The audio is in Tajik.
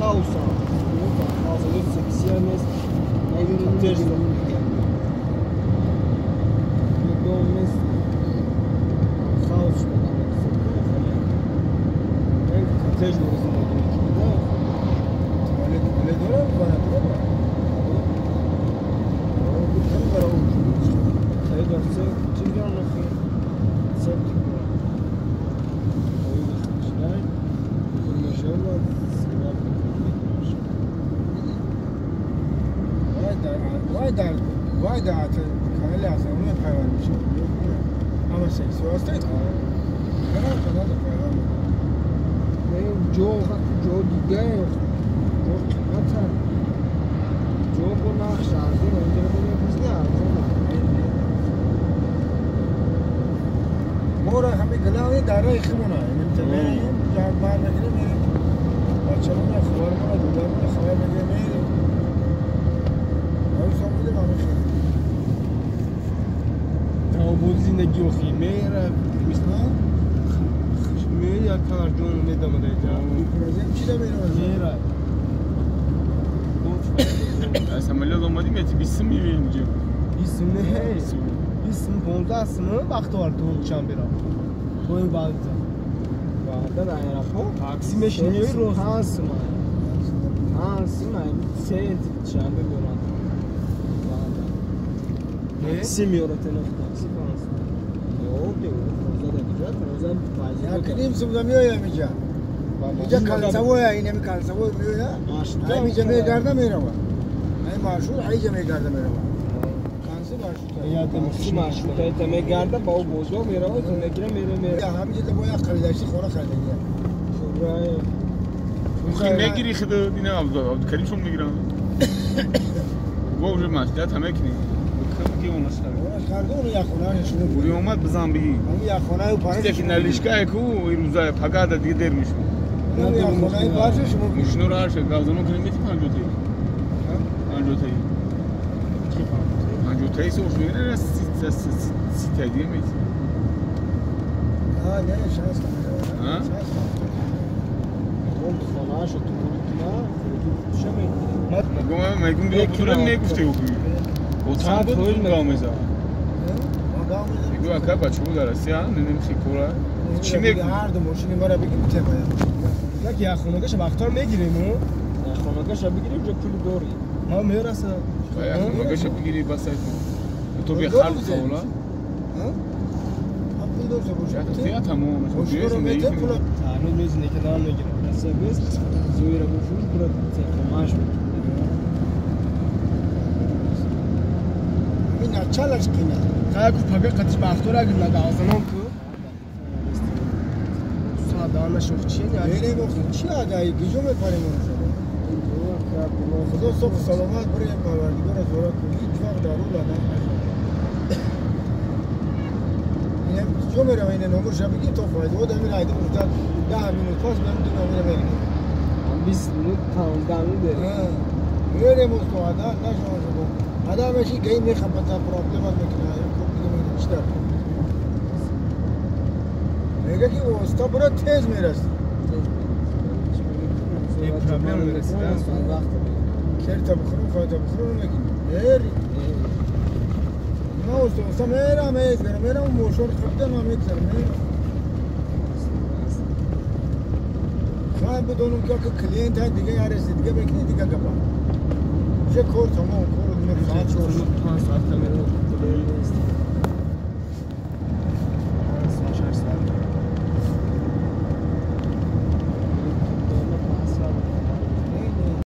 хаос. Хаос, сексия нест. Коттеҷ дом нест. Хаос шуда. Коттеҷ дорӣ зиндагӣ мекунӣ, да? Туалет дорам, вана дорам. وای در کانال اصلا پیوند میشه اما سکسی هسته کانال کانال پیوند جو جو دیگه جو قیمت هم جو با نقش ارزون اونجا رو بگیم نه ارزون ما را همه گلاوی دارای خمونه یعنی میریم بار میگیریم میریم بچه ها خبر ما دولار ما خبر میگیریم میریم بود زندگی و خیمه را مثلا یا کار جون ندم دیجا چی دم میره از اومدیم یه 20 میبینیم اینجا 20 نه 20 15 سم وقت وار تو چند برا تو این بعد بعد аэропорт такси мешини روز 5 سم 5 سم سنت چند میورن такси меорад такси 5 Якним сумда меоям инҷа. Инҷа калсавоя, инами калсавой меоя. Ҳаминҷа мегарда мерава. Ҳамин маршрут ҳаминҷа мегарда мерава. Канси маршрут. Такси маршрут айта мегарда, ба бозор мерава, то мегира мера мера. Ҳаминҷа бо як харидашти хона харидагия. Хи мегири худо ина Абдукарим шум мегирам. Го уже маслиҳат ҳама кунӣ. Гури омад бизан бигӣ. Ки налишкае ку ирӯза пагада дига дер мешуд. Мошиноро ҳарша гавзано кунем мети панҷотаи. Панҷотаи. Панҷотаи сош мегирад ситаи дига мети. Мегум биё пулам мегуфте отам буд гав мезад. Мегӯ ака бачаҳо дар Россия ненем хикора. Чӣ мегӯ? Ҳар ду мошини маро бигирем тема. Як яхонагаша вақтор мегирем у. Яхонагаша бигирем ҷо пул дорӣ. Ма мераса. Яхонагаша бигири бас айфон. То би хар савола. Ҳа пул дошта бошад. Я тамом. Мошинро метем пул. Ҳанӯз мезине ки дам мегирам. Россия бес зоира буфуш бурад цехомаш. Началаш кина. Как пага қатиш бахтор агар нагавзанон ку. Садана шох чи не? Не не чи ада гиҷо мепарем онҷо. Худо субҳ саломат бурем парвардигора зора ку ҳеҷ вақт дар рӯла на. Инам ҷо мерам ина номер шабиги то файда одам ин айда муфтад 10 минут пас ман ду номер мегирем. 20 минут 15 минут. Мерем усто ада нашо. Адам еши гей мехапата проблема мекуна, як дига мегӯям чӣ дар мега ки оста бура тез мерасӣ. Проблема мерасӣ. Керта бихӯрам, файта бихӯрам мекунӣ. Мери. Ма оста оста мерам, мезгарам, мерам, мошон хабда ма мегзарам, мерам. Хай бидонам ки ака клиент ҳай дига яреси, дига мекунӣ, дига гапа. Уже кор тамом, кор 5 соат.